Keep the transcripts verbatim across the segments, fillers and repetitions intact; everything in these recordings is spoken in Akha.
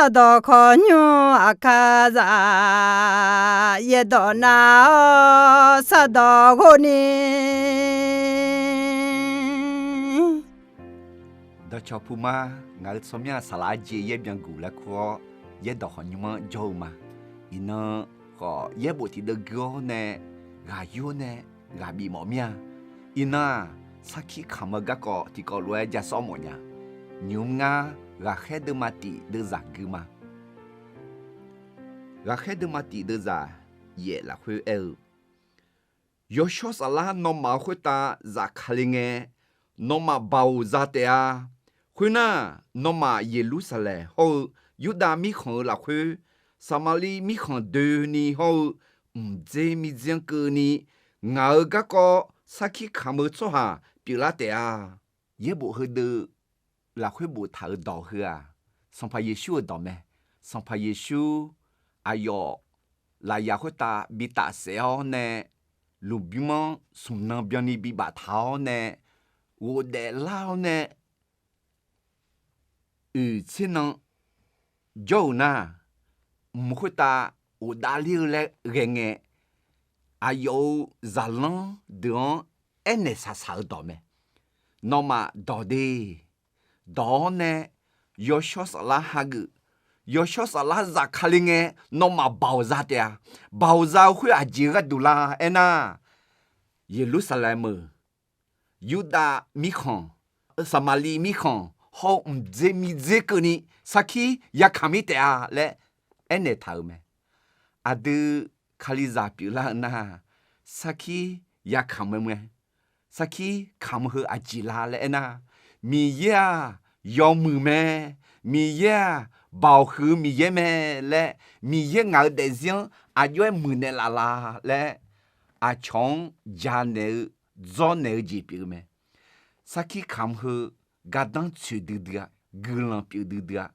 Sardawq khawqnymr aqkar zaf, yaerdawq nav-awr sardawq ghov ni. Dawqcawq puma, ngaq-euq tsawrmyanr-aq saqlaq arjeq yaer byan guq laer kur-awr, yaerdawq khawqnymr-anr jawr-eu ma. Iqnan khawf yaerbof tiqdeuv gui-awr nae, ghaq yur nae ghaq bif mawf mir-a. Iqnan-aq, sarkir kamq-eu garkawv tiqkawv lof-aer ja sawr mawf nya. Nymq-mr ngar ghaqkhaer deuvma tif deuvzaq gui ma. Ghaqkhaer deuvma tif deuvzaq yaef lafkhoer aer-eu, Yawshawr Saflar nawmaf-euq khoertav zafkale ngae, nawmaf baoq za taef-a. Khoernar, nawmaf Yeqlursaqlaeq hawr-eu Yurdav mirkhanq-euq lafkhoer, Saqmaqliv mirkhanq doeni hawr-eu mqdzer mirdzer-anr keuvni, ngaq-euq garkawv sarkir kamq-eu tsawrhaq pyeuflar taef-a. Yaerbof heudeuv lafkhoer boftaq-euq dawq heu-aq, Sanqpaq Yeqsur-euq dawq mae. Sanqpaq Yeqsur aqyawf lafyaq khoertav bi tafsaef-awr nae, lmqbymr-anr smq nan byanni bibaf taq-awr nae, ghofdaef lar-awr nae, oeq tser nan jawr-euq nar, mq khoertav ghofdav ler-eu laer ghae ngae, aqyawf-euq zaqlanr deuq-anr aernaeq saqsaq-eu dawq mae. Nawmaf dawq de, dawq-awr nae Yawshawr Saflar hageuf, Yawshawr Saflar zafkale ngae, nawmaf baoq za taef-a. Baoq za-eu khoer aqjeq gharduq la aernar, Yeqlursaqlaeq meuq, Yurdav mirkhanq, Saqmaqliv mirkhanq hawr-eu mqdzer mirdzer keuvni sarkir yakamq mir taef-a laer aernaeq taq-euq mae. Aqdui Kalizaq pyeuflar-eu nar, sarkir yakamq-eu mae. Sarkir kamq heu aqjeq la laer aernar, Miqyaer-aq yawmuiq mae. Miqyaer-aq baoq huiq-eu Miqyaer mae laer, Miqyaer ngaq-euq daefzir-anr aqjox-aer muiqnaeq laf la laer, aqcawq-anr janaeq-eu dzawrnaeq-eu jeq pyeuf-eu mae. Sarkir kamq heu gardanr tsoeq duidui-a, guiqlanq pyeuf duidui-a.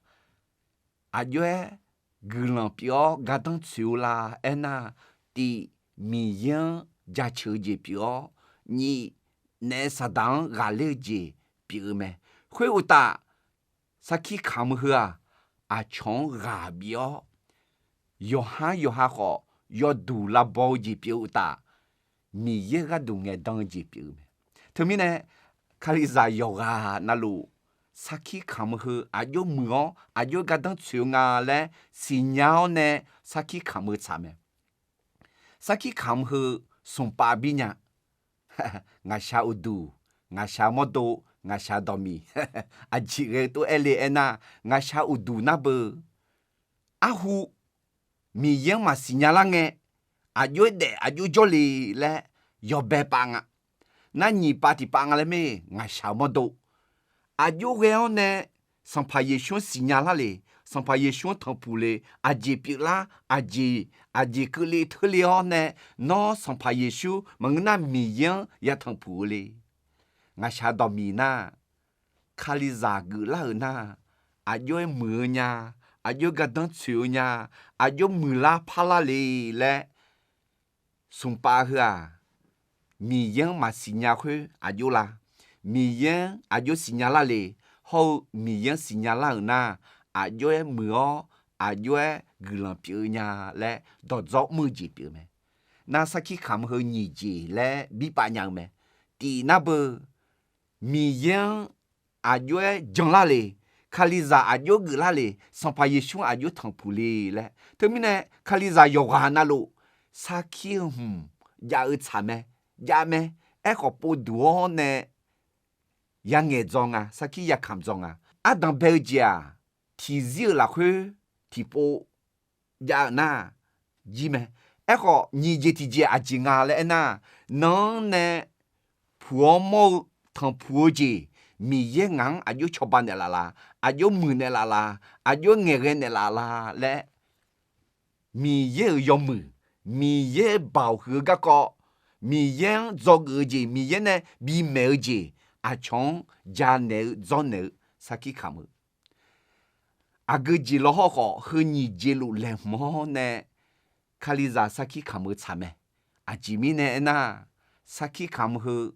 Aqjox-aer guiqlanq pyeuf-awr gardanr tsoeq-eu la aernar, tiq, Miqyaer-anr jaceuq-eu jeq pyeuf-awr, nyiq, naef Saqdaq-anr ghaqler-eu jeq pyeuf-eu mae. Khoeruqtaf, sarkir kamq heu-aq, aqcawq-anr ghaq bif-awr, yawqhar yawqha khawf yawduq lavbaw-eu jeq pyeuf-eu uqtaf, Miqyaer gharduq ngaeqdan-eu jeq pyeuf-eu mae. Teumirnae, Kalizaq yawqghaq navluf, sarkir kamq heu aqjox muiq-awr aqjox gardanr tsoeq-eu nga laer siqnya-awr nae sarkir kamq-eu tsaq mae. Sarkir kamq heu smqpav bir nya. Ngaqshaq uqduq, ngaqshaq mawrdo, ngaqshaq dawqmiq, aqjeq ghae-eu tov aer le aernar, ngaqshaq uqduq nar beu, arhu Miqyaer-anr maqsiq nya lar ngae, aqjox-aer daef aqjox jawrle laer yawbae pav nga. Nar nyiq pav tiq pav nga laer mae, ngaqshaq-eu mawrdo. Aqjox ghae-awr nae Sanqpaq Yeqsur-anr siqnya lar le, Sanqpaq Yeqsur-anr tanqpuq le, aqjeq pyeuflar, aqjeq, aqjeq keuvle teurle-awr nae, nawr Sanqpaq Yeqsur maqngeur nar Miqyaer-anr ya tanqpuq-eu le. Ngaqshaq dawqmiq nar, Kalizaq geuflar-euq nar, aqjox-aer muiq-eu nya, aqjox-aer gardanr tsoeq-eu nya, aqjox muiqlar parlar le laer, smqpav heu-aq, Miqyaer-anr maqsiq nya khoer aqjox la? Miqyaer-anr aqjox siqnya lar le, hawr-eu Miqyaer-anr siqnya lar-euq nar, aqjox-aer muiq-awr aqjox-aer guiqlanq pyeuf-eu nya laer dawqdzawr mr-eu jeq pyeuf-eu mae. Nar sarkir kamq heu nyiq jeq laer birpav nya-eu mae. Tif nar beu, Miqyaer-anr aqjox-aer janlar le, Kalizaq aqjox geuflar le, Sanqpaq Yeqsur-anr aqjox tanqpuq le laer. Teumirnae Kalizaq yawqghaq navluf, sarkir-eu hmq jav-eu tsaq mae, jav mae. Aerkhawf povduq-awr nae yangaeq dzaw nga, sarkir yakamq dzaw nga. Ardanq bae-eu jeq-aq, tiqzir-euq lafkhoer tiqpov jav-euq nar jir mae. Aerkhawf nyiq jeq tiqjeq aqjeq nga laer aernar, nan-anr nae puq-awr mawr-eu tanqpuq-eu jeq, Miqyaer ngaq-anr aqjox cawba naeqlaf la? Aqjox muiq naeqlaf la? Aqjox ngaeqghae naeqlaf la laer, Miqyaer-euq yawmuiq, Miqyaer-euq baoq huiq-eu garkawv, Miqyaer-anr dzawgeuf-eu jeq, Miqyaer nae bimaeq-eu jeq, aqcawq-anr janaeq-eu dzawrnaeq-eu sarkir kamq-eu Aqgeu jeq lawhawr khawf, heu nyiq jeq luf laeqhmq-awr nae Kalizaq sarkir kamq-eu tsaq mae. Aqjeq mirnae aernar, sarkir kamq heu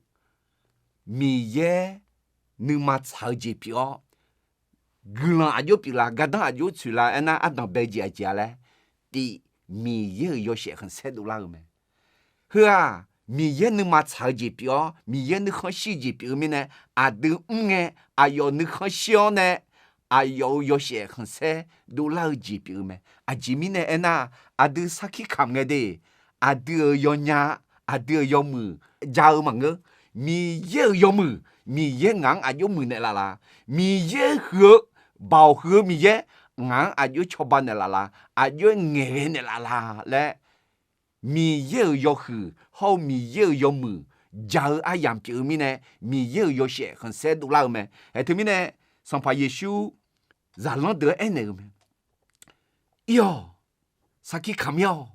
Miqyaer nuima tsaq-eu jeq pyeuf-awr, guiqlanq aqjox pyeuflar, gardanr aqjox tsoeqlar aernar, ardanq bae jeq aqjeq-a laer, tiv, Miqyaer-euq yawshaef khanqsaer dovlar-eu mae. Heu-aq, Miqyaer nuima tsaq-eu jeq pyeuf-awr, Miqyaer nuikhanr shir-eu jeq pyeuf-eu mirnae, aqdui mr ngae, aqyawf nuikhanr shir-awr nae, aqyawf-euq yawshaef khanqsaer dovlar-eu jeq pyeuf-eu mae. Aqjeq mirnae aernar, aqdui sarkir kamq ngae de, aqdui-euq yawnya, aqdui-euq yawmuiq ja-eu maqngeur. Miqyaer-euq yawmuiq, Miqyaer ngaq-anr aqjox muiq naeqlaf la? Miqyaer huiq-eu, Baoq huiq-eu Miqyaer ngaq-anr aqjox cawba naeqlaf la? Aqjox-aer ngaeqghae naeqlaf la laer, Miqyaer-euq yawhuiq hawr-eu Miqyaer-euq yawmuiq ja-eu aryamq pyeuf-eu mirnae, Miqyaer-euq yawshaef khanqsaer dovlar-eu mae. Aer teumirnae, Sanqpaq Yeqsur zaqlanr deuq-anr aernaeq-eu mae. Ir-awq, sarkir kamq ir-awq.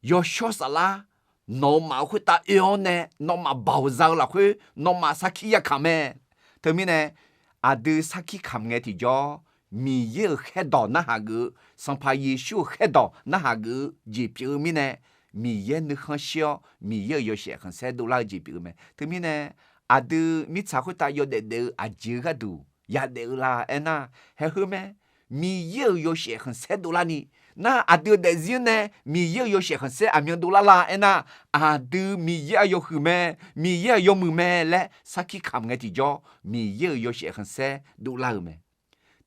Yawshawr Saflar nawmaf-euq khoertav oe-awr nae, nawmaf baoq za-eu lafkhoer nawmaf sarkir yakamq mae. Teumirnae, aqdui sarkir kamq ngae tiqjawr, Miqyaer-euq khaerdawq narhaq geuf-eu, Sanqpaq Yeqsur-euq khaerdawq narhaq geuf-eu jeq pyeuf-eu mirnae, Miqyaer nuikhanr shir-awr Miqyaer-euq yawshaef khanqsaer dovlar-eu jeq pyeuf-eu mae. Teumirnae, aqdui mirtsaq khoertav yawdaef daef-eu aqjeq-eu gharduq yadaef-eu la aernar, haeq heu mae. Miqyaer-euq yawshaef khanqsaer dovlarni, nar aqdui-euq daefzir-anr nae Miqyaer-euq yawshaef khanqsaer aqmyan dovlar la aernar, aqdui Miqyaer-euq yawhuiq mae, Miqyaer-euq yawmuiq mae laer sarkir kamq ngae tiqjawr, Miqyaer-euq yawshaef khanqsaer dovlar-euq mae.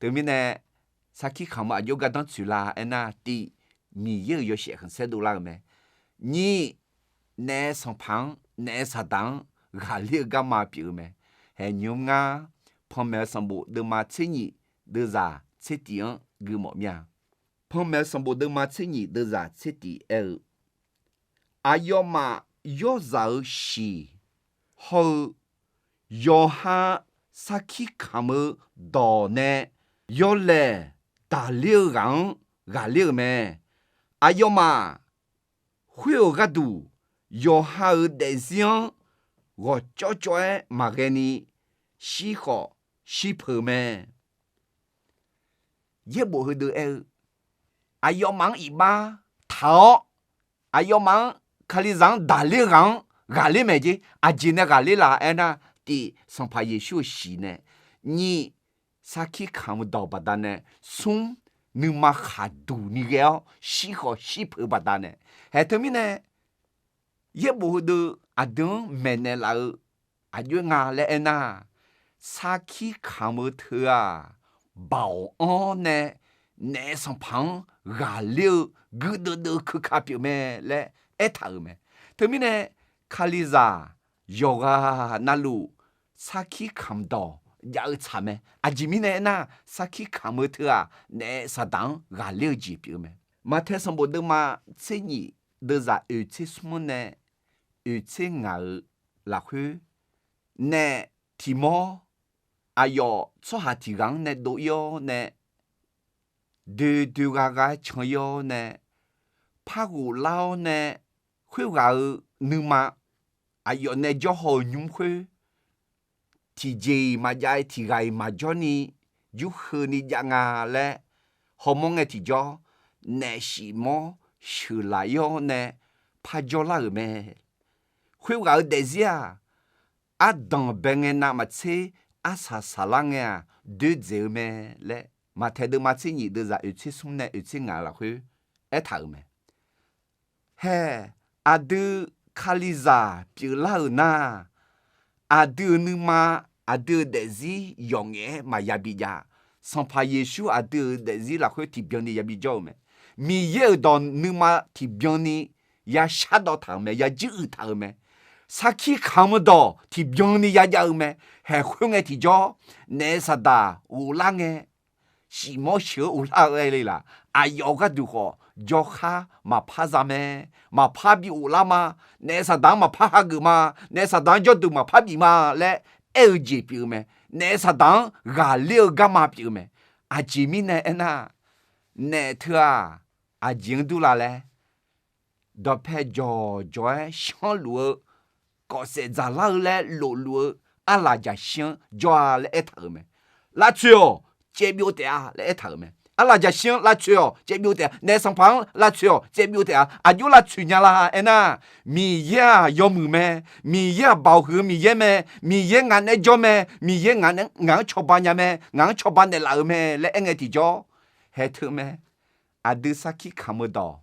Teumirnae, sarkir kamq-eu aqjox gardanr tsoeq la aernar, tiv, Miqyaer-euq yawshaef khanqsaer dovlar-euq mae. Nyiq, naef sanqpaq-anr, naef saqdaq-anr ghaqler-eu garma pyeuf-eu mae. Haeq nymr ngar, Panmaeq-eu sanqbof deuvma tser nyif deuvzaq tser tif-anr gui mawf mir-a. Panmaeq-eu sanqbof deuvma tser nyif deuvzaq tser tif aer-eu, aqyawfmaf yawrzaq-eu shiq hawr-eu yawqha sarkir kamq-eu dawq nae yawlaeq daqler-eu ghaq-anr ghaqler-euq mae. Aqyawfmaf khoer-euq gharduq yawqha-euq daefzir-anr ghawqcawv cawv-aer maqghae ni shirkhawf shirpeuq mae. Yaerbof heudeuq aer-eu, aqyawfmaf-anr iqbax taq-awr, aqyawfmaf-anr, Kalizaq-anr daqler-eu ghaq-anr ghaqler mae jer. Aqjeq nae ghaqler la aernar, tif, Sanqpaq Yeqsur-euq shiq nae, nyiq, sarkir kamq-eu dawq baqdanae, smr, nuima khaqduq ni ghae-awr shirkhawf shirpeuq-eu baqdanae. Haeq teumirnae, yaerbof heudeuq aqdui-anr maeqnaeq laf-eu aqjox nga laer aernar, sarkir kamq-eu teu-aq, baoq anr nae naef sanqpaq-anr ghaqler-eu guirdeuv deuv keuka pyeuf mae laer aertaq-euq mae. Teumirnae, Kalizaq yawqghaq navluf sarkir kamq dawq jav-eu tsaq mae. Aqjeq mirnae aernar, sarkir kamq-eu teu-aq, naef saqdaq-anr ghaqler-eu jeq pyeuf-eu mae. Maqtaeq sanqbof deuvma tser nyif deuvzaq oeq tser smr-anr nae oeq tser ngaq-euq lafkhoer, naef tiq mawr aqyawf tsawrhaq tiq ghaq-anr nae dov ir-awr nae, doe doe gha gha-aer can ir-awr nae, par ghoflar-awr nae, khoerghaq-euq nuima aqyawf nae jawr haw-euq nymr khoer, tiqjeq-iq maqjav-aer tiq ghaq-iq maqjawr ni, yurkheuvni jav nga laer hawmawr ngae tiqjawr, naef shif mawr sheuqlaf ir-awr nae par jawrlar-euq mae. Khoerghaq-euq daefzir-aq, ardanq bae ngae navmaqtser arsaq saqlar ngae-aq, doerdzaeq-eu mae laer Maqtaeq deuvma tser nyif deuvzaq oeq tser smr nae oeq tser ngaq-eu lafkhoer aertaq-euq mae. Hae, aqdui Kalizaq pyeuflar-euq nar, aqdui-euq nuima, aqdui-euq daefzir yawqngaef-aer maqya bijav. Sanqpaq Yeqsur aqdui-euq daefzir lafkhoer tiqbyan ni yabi jawr-eu mae. Miqyaer-euq dawq nuima tiqbyan ni yashardawv taq-euq mae, yajuiruiq taq-euq mae. Sarkir kamq-eu dawq tiqbyan ni yajav-eu mae. Haeq khoerngae tiqjawr, naef saqdaq ghoflar ngae, shif mawr sheuq-eu uvlar-eu aer le laf, aqyawf gharduq khawf jawrkhar maqpar za mae. Maqpar bi ghoflar ma. Naef saqdaq-anr maqpar hageuf ma. Naef saqdaq-anr jawrduq maqpar bif ma laer aer-eu jeq pyeuf-eu mae. Naef saqdaq-anr ghaqler-eu garma pyeuf-eu mae. Aqjeq mirnae aernar, naef teu-aq, aqjeq-anr dur la laer, dawqpae jawqjawq-aer shanrluf-eu, kawfsaef dzaqlar-eu laer lofluf-eu arlaqjaqshir-anr jawr-a laer aertaq-euq mae. Lavtsoeq-awq, caevbyov taef-a laer aertaq-euq mae. arlaqjaqshir-anr lavtsoeq-awq caevbyov taef-a, naef sanqpaq-anr lavtsoeq-awq caevbyov taef-a. Aqjox lavtsoeq nya la aernar, Miqyaer-aq yawmuiq mae, Miqyaer-aq baoq huiq-eu Miqyaer mae, Miqyaer ngaq naeq-aer jawr mae, Miqyaer ngaq-anr cawba nya mae, ngaq-anr cawba naeqlaf-euq mae laer aerngae tiqjawr, haeq teu mae. Aqdui sarkir kamq-eu dawq,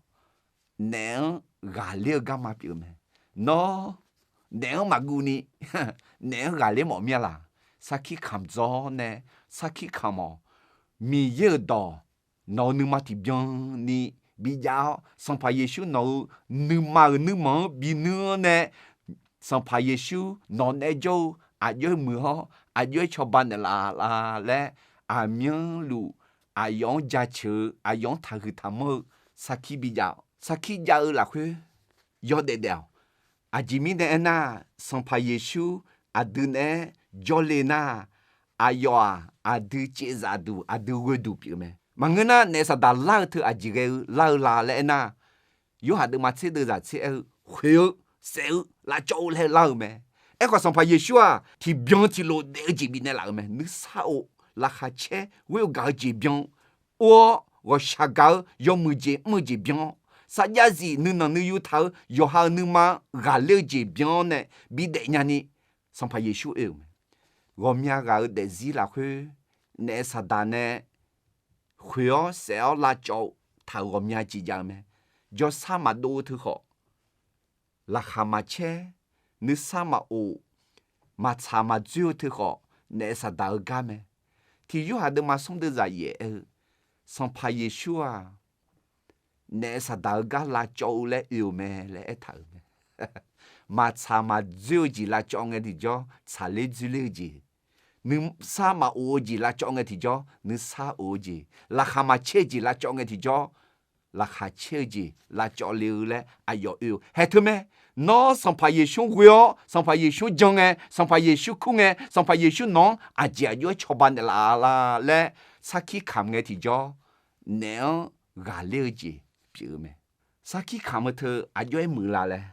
naef-anr ghaqler-eu garma pyeuf-eu mae. Nawr, naef-anr maqguv ni, naef-anr ghaqler mawf mir-a laq? Sarkir kamq dzawr nae, sarkir kamq-awq. Miqyaer-euq dawq nawq-eu nuima tiqbyan ni bijav-awr, Sanqpaq Yeqsur nawq-eu nuima-euq nuirmanq-anr binuir-anr nae, Sanqpaq Yeqsur nawq naeq-aer jawr-eu aqjox-aer muiq-awr aqjox-aer cawba naeqlaf la laer, aqmyanluf aqyawf-anr jaceuq-eu, aqyawf-anr taqhuiq taqmanr-eu sarkir bijav-awq. Sarkir jav-eu lafkhoer yawdaef daef-awq. Aqjeq mirnae aernar, Sanqpaq Yeqsur aqdui naeq-aer jawrle nar, aqyawf-aq aqdui caevzaf duq, aqdui ghoe duq pyeuf-eu mae. Maqngeur nar, naef saqdaq lar-eu teu aqjeq ghae-eu lar-eu la laer aernar, Yorhaq deuvma tser deuvzaq tser aer-eu, khoeq-eu, saef-eu, lavcawv-eu laer lar-eu mae. Aerkhawf, Sanqpaq Yeqsur-aq tiqbyan tiqlof daef-eu jeq bifnaeq laf-euq mae. Nuisar of, laqkhaq caer, ghoer-eu gaq-eu jeq byan, or-awr ghawqshaq gaq-eu yawmuiq jeq mr-eu jeq byan-awr, sarjax zif nuinanq nuiyu taq-eu yawqha-euq nuima ghaqler-eu jeq byan-awr nae bidaef nyani, Sanqpaq Yeqsur oe-euq mae. Ghawqmya ghaq-euq daefzir lafkhoer naef saqdaq nae khoeq-awr saef-awr lavcawv-eu taq-euq ghawqmya jeq jav-eu mae. Jawrsar maqdov-eu teu khawf, laqkhaq maqcaer, nuisar maqof, maqtsaq maqdzoer-eu teu khawf, naef saqdaq-eu gar mae. Tiq Yorhaq deuvma smr deuvzaq yaef aer-eu, Sanqpaq Yeqsur-aq, naef saqdaq-eu gar lavcawv-eu laer oe-euq mae laer aertaq-euq mae. Maqtsaq maqdzoer-eu jeq lavcawv ngae tiqjawr, tsaqler dzoerler-eu jeq, nuisar maqof-eu jeq lavcawv ngae tiqjawr, nuisar of-eu jeq, laqkhaq maqcaer-eu jeq lavcawv ngae tiqjawr, laqkhaq caer-eu jeq lavcawv le-eu laer aqyawf oe-eu. Haeq teu mae. Nawr Sanqpaq Yeqsur ghoe-awr, Sanqpaq Yeqsur jan ngae, Sanqpaq Yeqsur kur ngae, Sanqpaq Yeqsur nawq-anr aqjeq aqjox-aer cawba naeqlaf la laer sarkir kamq ngae tiqjawr, naef-anr ghaqler-eu jeq pyeuf-eu mae. Sarkir kamq-eu teu aqjox-aer muiq la laer,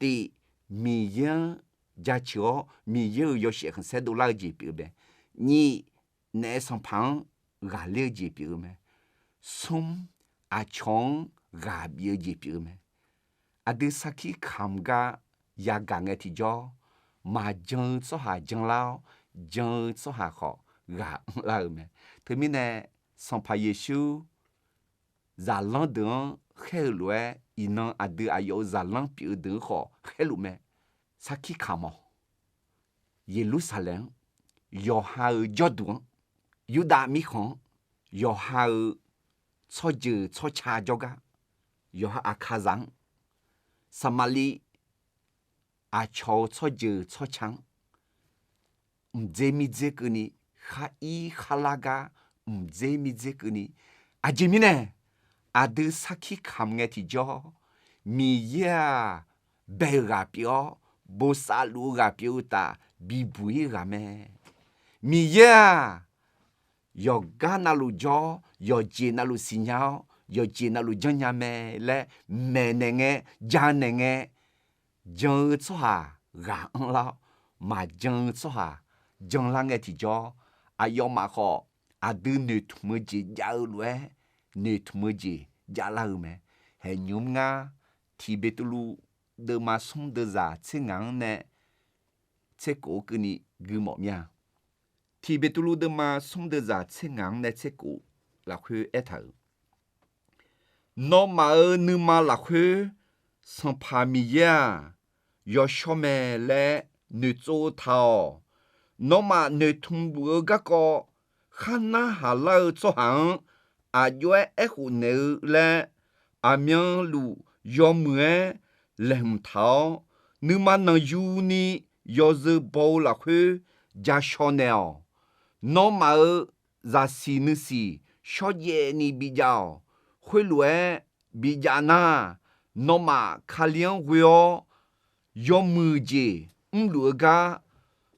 tiq, Miqyaer-anr jaceuq-awr Miqyaer-euq yawshaef khanqsaer dovlar-eu jeq pyeuf-eu mae. Nyiq, naef sanqpaq-anr ghaqler-eu jeq pyeuf-eu mae. Smr, aqcawq-anr ghaq bif-eu jeq pyeuf-eu mae. Aqdui sarkir kamq gar yagaq ngae tiqjawr, maqjan-eu tsawrhaq janlar-awr, jan-eu tsawrhaq khawf ghaq anrlar-eu mae. Teumirnae Sanqpaq Yeqsur zaqlanr deuq-anr khaer-eu lof-aer, iqnan aqdui aqyawf-euq zaqlanr pyeuf-eu deuq-anr khawf khaerluf mae. Sarkir kamq-awq. Yeqlursaqlaeq-anr, yawqha-euq jawrduq-anr, Yurdav mirkhanq-anr, yawqha-euq tsawrjeuq tsawrca jawrgar, yawqha Aqkaqzaq-anr, Saqmaqliv aqcawq-eu tsawrjeuq tsawrca-anr, mqdzer mirdzer keuvni, khar ir khar lar gar mqdzer mirdzer keuvni, aqjeq mirnae aqdui sarkir kamq ngae tiqjawr, Miqyaer-aq bae-eu ghaq pyeuf-awr, bosav luf-eu ghaq pyeuf-eu uqtaf bibuq ir-eu ghaq mae. Miqyaer-aq yawqgar navluf jawr-awr, yawqjeq navluf siqnya-awr, yawqjeq navluf janrnya mae laer maeqnaeq ngae, janaeq ngae, jan-eu tsawrhaq ghaq anrlar-awr, maqjan-eu tsawrhaq janlar ngae tiqjawr, aqyawfmaf khawf aqdui noeqtmq-eu jeq jav-eu lof-aer, noeqtmq-eu jeq javlar-eu mae. Haeqnymr ngar, Tiq Beqtuvluv deuvma smr deuvzaq tser ngaq-anr nae tser kof-eu keuvni gui mawf mir-a. Tiq Beqtuvluv deuvma smr deuvzaq tser ngaq-anr nae tser kof lafkhoer aertaq-euq, Nawmaf-euq nuima lafkhoer Sanqpaq Miqyaer-aq, yawshawr mae laer noeqtsov taq-awq. Nawmaf noeqtmq luf-eu garkawv khar narhaq lar-eu tsawrhaq-anr aqjox-aer aerkhof naeq-eu laer, aqmyanluf yawmuiq-aer laeqhmq taq-awr, nuima nanqyuni yawzeu baw-eu lafkhoer ja shaw naeq-awq. Nawmaf-euq zaqsiq nuisiq shawrjaev ni bijav-awq. Khoerlof-aer bijav nar, nawmaf Kali-anr ghoe-awr yawmuiq jeq mrluf-eu gar,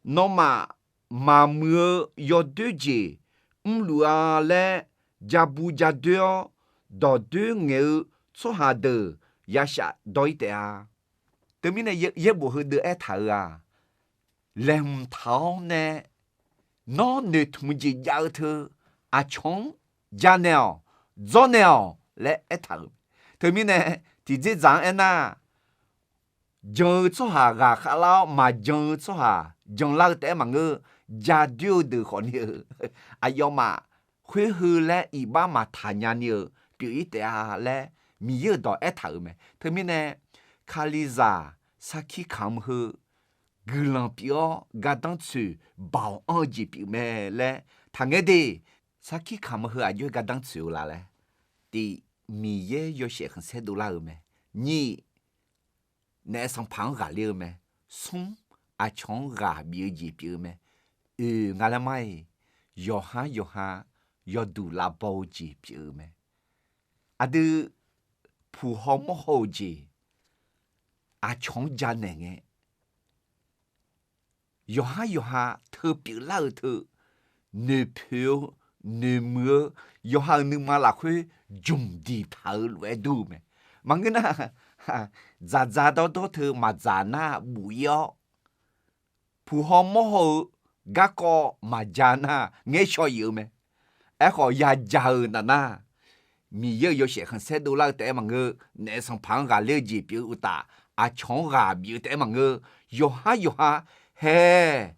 nawmaf maqmuiq-eu yawdoer jeq mrluf-a laer, ja bu ja doer-awr dawqdoer ngaeq-eu tsawrhaq deuq yashaf dawr-ir taef-a. Teumirnae yaerbof heudeuq aertaq-euq-aq, laeqhmq taq-awr nae nawr noeqtmq jeq jav-eu teu aqcawq-anr janaeq-awq, dzawrnaeq-awq laer aertaq-euq. Teumirnae tiqdzerdzaq-anr aernar, jan-eu tsawrhaq ghaqkhav lar-awr maqjan-eu tsawrhaq janlar-eu taef-aer maqngeur, jadoer-eu deuq khawfni-eu aqyawfmaf khoer heu laer iqbax maqtaq nyani-euq pyeuf-ir taef-a laer Miqyaer-euq dawq aertaq-euq mae. Teumirnae Kalizaq sarkir kamq heu guiqlanq pyeuf-awr gardanr tsoeq baoq anr-eu jeq pyeuf mae laer taqngaer de. Sarkir kamq heu aqjox-aer gardanr tsoeq-eu la laer, tiq, Miqyaer yawshaef khanqsaer dovlar-eu mae. Nyiq, naef sanqpaq-anr ghaqler-eu mae. Smr, aqcawq-anr ghaq bif-eu jeq pyeuf-eu mae. Oeq, nga laer mar-iq, yawqhar yawqha yawduq lavbaw-eu jeq pyeuf-eu mae. Aqdui puq haw mawr haw-euq jeq aqcawq-anr janaeq ngae, yawqhar yawqha teu pyeuflar-euq teu noeqpoeq-eu, noeqmuiq-eu, yawqha-euq nuima lafkhoer jmq diqtaq-eu lof-aer dur-eu mae. Maqngeur nar, dzaqdzaq dawrdawr teu maqdzaq nar buf-ir-awr, puq haw mawr haw-eu garkawv maqja nar ngaer shaw-iq-eu mae. Aerkhawf, yaja-euq naf nar, Miqyaer-euq yawshaef khanqsaer dovlar-eu taef-aer maqngeur, naef sanqpaq-anr ghaqler-eu jeq pyeuf-eu uqtaf, aqcawq-anr ghaq bif-eu taef-aer maqngeur, yawqhar yawqha hae,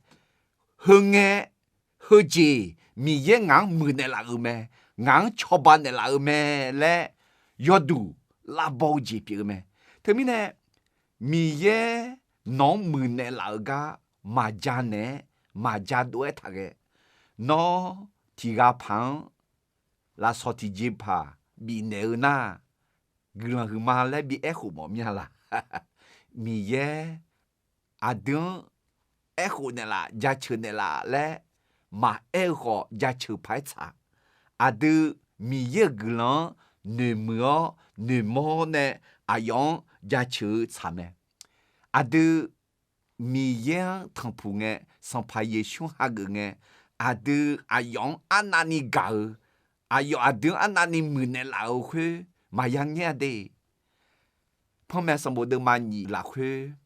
heu ngae, heujeq Miqyaer ngaq-anr muiqnaeq laf-euq mae, ngaq-anr cawba naeqlaf-euq mae laer yawduq lavbaw-eu jeq pyeuf-eu mae. Teumirnae Miqyaer nawq-anr muiqnaeq laf-euq gar maqja naeq-aer maqja dov-aer taqghae. Nawr tiq ghaq paq-anr lafsawq tiqjeqpaq bifnaeq-eu nar, guiqlanq huiqma laer bi aerkhof mawf mir-a laq? Miqyaer aqdui-anr aerkhof naeqlaf jaceuq naeqlaf laer maqaer-eu khawf jaceuq paq-aer tsaq. Aqdui Miqyaer-euq guiqlanq-anr noeqmuiq-awr noeqmawr nae aqyawf-anr jaceuq-eu tsaq mae. Aqdui Miqyaer-anr tanqpuq ngae, Sanqpaq Yeqsur hageuf ngae, aqdui aqyawf-anr arnavni gaq-eu, aqyawf aqdui-anr arnavni muiqnaeq laf-euq khoer maqya ngaer-a de. Panmaeq sanqbof deuvma nyiq lafkhoer,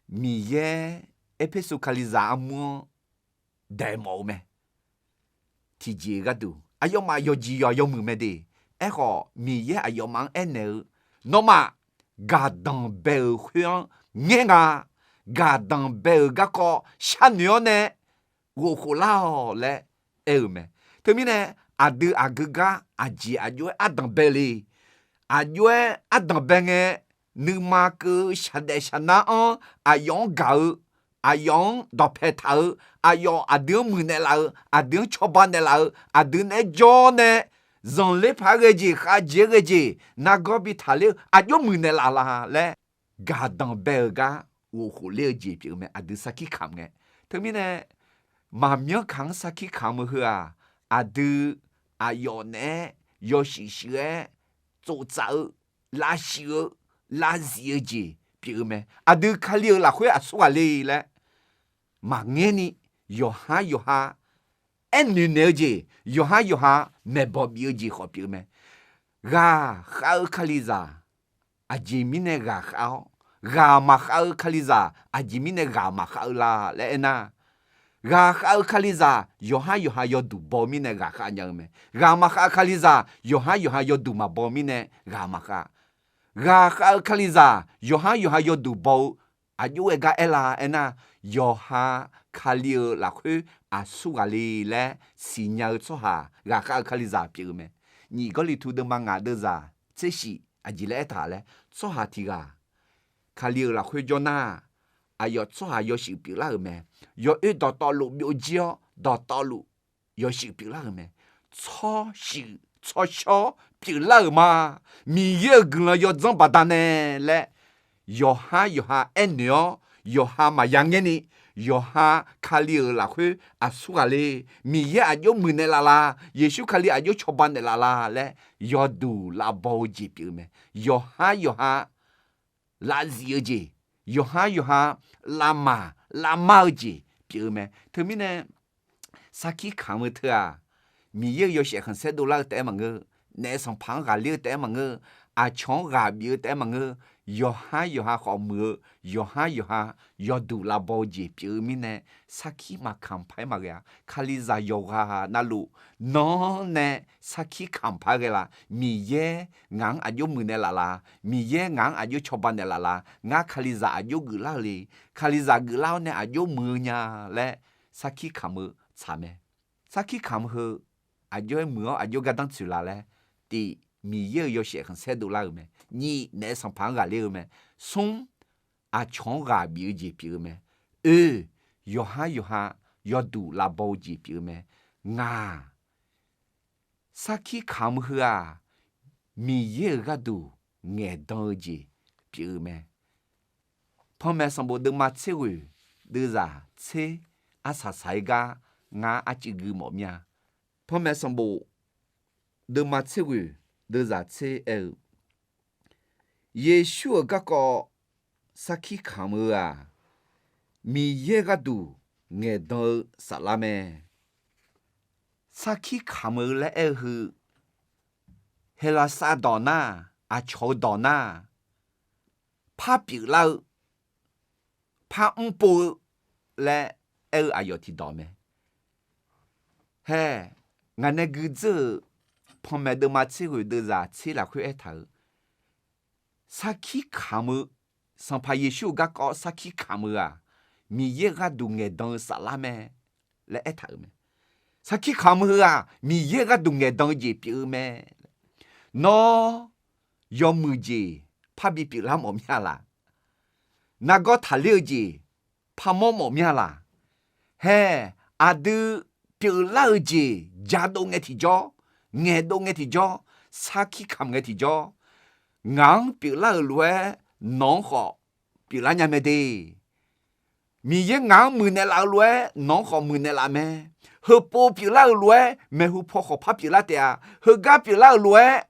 Miqyaer Erpersu Kalizaq armur-anr daeq mawf-eu mae. Tiqjeq-eu gharduq aqyawfmaf yawqjeq yawq yawmuiq mae de. Aerkhawf, Miqyaer aqyawfmaf-anr aernaeq-eu, nawmaf gaqdanq bae-euq khoer-anr ngaer nga. Gaqdanq bae-euq garkawv sharnoeq-awr nae ghofkhof lar-awq laer aer-eu mae. Teumirnae aqdui aqgeu gar aqjeq aqjox-aer ardanq bae le. Aqjox-aer ardanq bae ngae, nuima keuv-eu shaqdaef shaqnar-anr aqyawf-anr gaq-eu, aqyawf-anr dawqpae taq-eu, aqyawf aqdui-anr muiqnaeq laf-eu, aqdui-anr cawba naeqlaf-eu, aqdui naeq-aer jawr nae zanqler paq-aer ghae jeq, khavjeq-aer ghae jeq, nargawr bi taqler-eu aqjox muiqnaeq laf la laer gaqdanq bae-euq gar ghofkhof ler-eu jeq pyeuf-eu mae, aqdui sarkir kamq ngae. Teumirnae maqmyanr kaq-anr sarkir kamq-eu heu-aq, aqdui aqyawf naeq-aer yawshuif shuif-aer tsoftsaf-eu, lavshuif-eu, lavzif-eu jeq pyeuf-eu mae. Aqdui Kali-euq lafkhoer aqsur ghaq le laer maqngaer ni, yawqhar yawqha aernoeq naeq-eu jeq, yawqhar yawqha maeqbawq bif-eu jeq khawf pyeuf-eu mae. Ghaqkhav-eu Kalizaq aqjeq mirnae ghaqkhav-awr, ghaq maqkhav-eu Kalizaq aqjeq mirnae ghaq maqkhav-eu la laer aernar, ghaqkhav-eu Kalizaq yawqhar yawqha yawduq baw mirnae ghaqkhav nya-eu mae. Ghaq maqkhav-eu Kalizaq yawqhar yawqha yawduq maqbaw mirnae ghaq maqkhav. Ghaqkhav-eu Kalizaq yawqhar yawqha yawduq baw-eu aqjox-aer gar aer la aernar, yawqha Kali-euq lafkhoer aqsur ghaq le laer siqnya-eu tsawrhaq ghaqkhav-eu Kalizaq pyeuf-eu mae. Nyiq Gawrliqtu deuvma ngaq deuvzaq tser shif aqjeq laer aertaq laer, tsawrhaq tiq ghaq Kali-euq lafkhoer jawr nar, aqyawf tsawrhaq yawshuif pyeuflar-euq mae. Yawoer dawqtawvluf byovjir-awr dawqtawvluf yawshuif pyeuflar-euq mae. Tsawrshuif tsawrshawr pyeuflar-euq ma. Miqyaer-euq guiqlanq yawdzanr baqdanae laer yawqhar yawqha aernoeq-awr, yawqha maqya ngaer ni, yawqha Kali-euq lafkhoer aqsur ghaq le, Miqyaer aqjox muiqnaeq laf la, Yeqsur Kali aqjox cawba naeqlaf la laer yawduq lavbaw-eu jeq pyeuf-eu mae. Yawqhar yawqha lavzif-eu jeq, yawqhar yawqha lavmaq lavmar-eu jeq pyeuf-eu mae. Teumirnae sarkir kamq-eu teu-aq, Miqyaer-euq yawshaef khanqsaer dovlar-eu taef-aer maqngeur, naef sanqpaq-anr ghaqler-eu taef-aer maqngeur, aqcawq-anr ghaq bif-eu taef-aer maqngeur. Yawqhar yawqha khawf muiq-eu, yawqhar yawqha yawduq lavbaw-eu jeq pyeuf-eu mirnae, sarkir maqkamq paq-aer maqghae-a. Kalizaq yawqghaq navluf, nawr nae sarkir kamq paq-aer ghae la? Miqyaer ngaq-anr aqjox muiqnaeq laf la? Miqyaer ngaq-anr aqjox cawba naeqlaf la? Ngar Kalizaq aqjox geuflar-eu le? Kalizaq geuflar-awr nae aqjox muiq-eu nya laer sarkir kamq-eu tsaq mae. Sarkir kamq heu aqjox-aer muiq-awr aqjox gardanr tsoeq la laer, tiq, Miqyaer-euq yawshaef khanqsaer dovlar-eu mae. Nyiq, naef sanqpaq-anr ghaqler-eu mae. Smr, aqcawq-anr ghaq bif-eu jeq pyeuf-eu mae. Oe, yawqhar yawqha yawduq lavbaw-eu jeq pyeuf-eu mae. Ngaq, sarkir kamq-eu heu-aq, Miqyaer-euq gharduq ngaeqdan-eu jeq pyeuf-eu mae. Panmaeq sanqbof deuvma tser ghoeq deuvzaq tser arsaq saq-aer gar ngar arcuiv gui mawf mir-a. Panmaeq sanqbof deuvma tser ghoeq deuvzaq tser aer-eu, Yeqsur-euq garkawv sarkir kamq-eu-aq, Miqyaer gharduq ngaeqdan-eu saflar mae. Sarkir kamq-eu laer aer-eu heu, Heqlaqsar dawq nar, aqcawq-eu dawq nar, par pyeuflar-eu, par mrpov-eu laer aer-eu aqyawf tiqdawq mae. Hae, ngaq nae guidzeur-euq Panmaeq deuvma tser ghoeq deuvzaq tser lafkhoer aertaq-euq, sarkir kamq-eu, Sanqpaq Yeqsur-euq garkawv sarkir kamq-eu-aq, Miqyaer-euq gharduq ngaeqdan-eu saflar mae laer aertaq-euq mae. Sarkir kamq-eu heu-aq, Miqyaer-euq gharduq ngaeqdan-eu jeq pyeuf-eu mae. Nawr, yawmuiq jeq parbi pyeuflar mawf mir-a laq? Nargawr taqler-eu jeq parmawr mawf mir-a laq? Hae, aqdui pyeuflar-eu jeq jadov ngae tiqjawr, ngaeqdov ngae tiqjawr, sarkir kamq ngae tiqjawr, ngaq-anr pyeuflar-euq lof-aer nawq-anr khawf pyeuflar nya mae de. Miqyaer ngaq-anr muiqnaeq laf-eu lof-aer nawq-anr khawf muiqnaeq laf mae. Heupov pyeuflar-euq lof-aer maeqhu paw khawf par pyeuflar taef-a. Heugar pyeuflar-euq lof-aer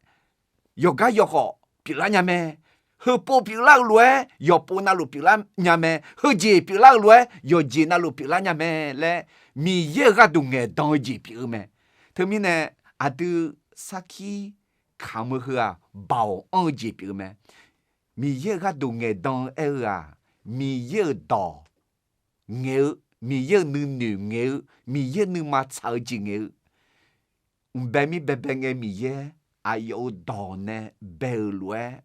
yawqgar yawkhawf pyeuflar nya mae. Heupov pyeuflar-eu lof-aer yawqpov navluf pyeuflar nya mae. Heujeq pyeuflar-eu lof-aer yawqjeq navluf pyeuflar nya mae laer, Miqyaer-euq gharduq ngaeqdan-eu jeq pyeuf-eu mae. Teumirnae aqdui sarkir kamq-eu heu-aq, baoq anr-eu jeq pyeuf-eu mae. Miqyaer-euq gharduq ngaeqdan-eu aer-eu-aq, Miqyaer-euq dawq ngaeq-eu, Miqyaer-euq nuinoeq ngaeq-eu, Miqyaer nuima tsaq-eu jeq ngaeq-eu, mqbae mir baebae ngae Miqyaer aqyawf-euq dawq nae bae-euq lof-aer,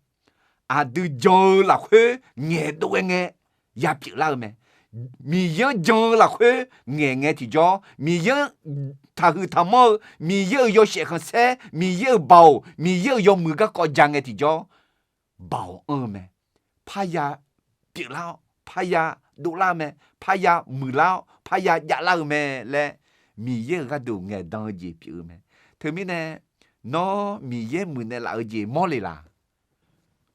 aqdui jan-eu lafkhoer ngaeqdov ghae ngae ya pyeuflar-eu mae. Miqyaer-anr jan-eu lafkhoer ngaeq ngae tiqjawr, Miqyaer-anr taqhuiq taqmanr-eu, Miqyaer-euq yawshaef khanqsaer, Miqyaer-euq baoq, Miqyaer-euq yawmuiq garkawv ja ngae tiqjawr, baoq anr-eu mae. Parya pyeuflar-awr, parya dovlar-eu mae. Parya muiqlar-awr, parya javlar-eu mae laer, Miqyaer-euq gharduq ngaeqdan-eu jeq pyeuf-eu mae. Teumirnae, nawr Miqyaer muiqnaeq laf-eu jeq mawrle laq?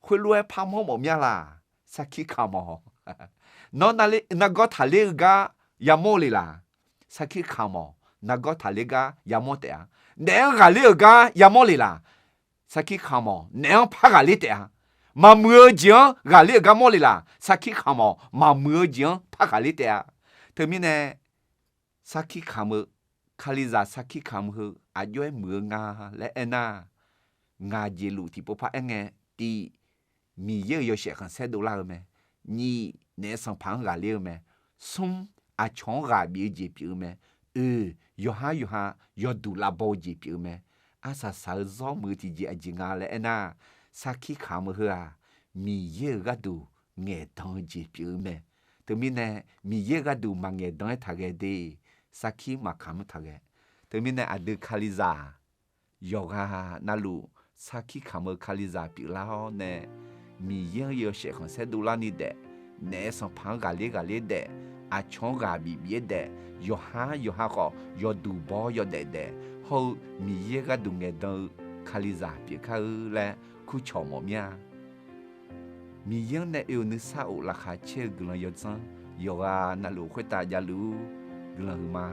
Khoerlof-aer parmawr mawf mir-a laq? Sarkir kamq-awq. Nawr nargawr taqler-eu gar yamawr le laq? Sarkir kamq-awq. Nargawr taqler gar yamawr taef-a. Naef-anr ghaqler-euq gar yamawr le laq? Sarkir kamq-awq. Naef-anr par ghaqler taef-a. Maqmuiq-eu jeq-anr ghaqler-euq gar mawr le laq? Sarkir kamq-awq. Maqmuiq-eu jeq-anr par ghaqler taef-a. Teumirnae, sarkir kamq-eu, Kalizaq sarkir kamq heu aqjox-aer muiq-eu nga laer aernar, ngaq jeq luf tiqpov par aer ngae, tiq, Miqyaer-euq yawshaef khanqsaer dovlar-eu mae. Nyiq, naef sanqpaq-anr ghaqler-eu mae. Smr, aqcawq-anr ghaq bif-eu jeq pyeuf-eu mae. Oe, yawqhar yawqha yawduq lavbaw-eu jeq pyeuf-eu mae. Arsaq saq-eu zawr muiq-eu tiqjeq aqjeq nga laer aernar, sarkir kamq-eu heu-aq, Miqyaer-euq gharduq ngaeqdan-eu jeq pyeuf-eu mae. Teumirnae, Miqyaer-euq gharduq maqngaeq dan-aer taqghae de, sarkir maqkamq-anr taqghae. Teumirnae aqdui Kalizaq yawqghaq navluf sarkir kamq-eu Kalizaq pyeuflar-awr nae, Miqyaer-anr yawshaef khanqsaer dovlarni daef, naef sanqpaq-anr ghaqler ghaqler daef, aqcawq-anr ghaq bif bif-aer daef, yawqhar yawqha khawf yawduq baw-awr yawdaef daef, hawr-eu Miqyaer gharduq ngaeqdan-eu Kalizaq pyeufkar-eu laer kurcawq mawf mir-a. Miqyaer-anr nae oe-euq nuisar of laqkhaq caer-eu guiqlanq yawdzanr yawqghaq navluf khoertav javluf-ur. Guiqlanq huiqma.